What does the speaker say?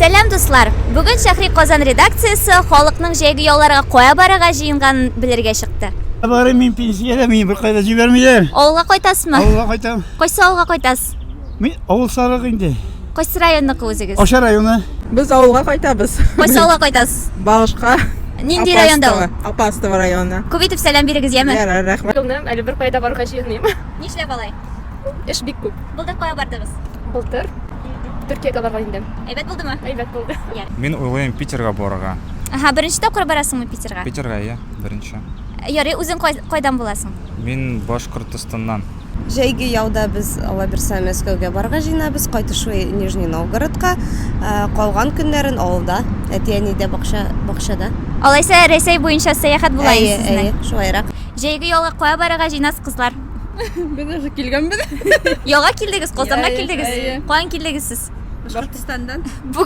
Сәлам, дуслар! Бүген Шәһри Казан редакциясе халыкның җәйге ялларга кая барырга җыенганын белергә чыкты. Барыйм, мин пенсиядә, мине беркая да җибәрмиләр. Авылга кайтасызмы? Авылга кайтам. Кайсы авылга кайтасыз? Мин авыл сарык инде. Кайсы районныкы үзегез? Аша районы. Без авылга кайтабыз. Кайсы авылга кайтасыз? Багышка. Нинди районда ул? Апастово районы. Күп итеп сәлам бирегез, яме? Ярар, рәхмәт. Елны әле бер кая да барырга җыенмыйм. Нишләп алай? Эш бик күп. Былтыр кая бардыгыз? Былтыр Төркиягә барган идем. Әйбәт булдымы? Әйбәт булды. Мин уйлыйм Питерга барырга. Аһа, беренче тапкыр барасыңмы Питерга? Питерга, иә, беренче. Ярый, үзең кайдан буласың? Мин Башкортостаннан. Җәйге ялда без, Алла бирсә, Мәскәүгә барырга җыенабыз, кайтышлый Нижний Новгородка. Калган көннәрен авылда, әти-әнидә бакча, бакчада. Алайса, Рәсәй буенча сәяхәт була инде Әйе, сезнең. әйе, шулайрак. Җәйге ялга кая барырга җыенасыз, кызлар? Без уже килгәнбез. Ялга килдегез, Казанга Әйе, килдегез. әйе. Каян килдегез сез? Башкортостаннан. Бүген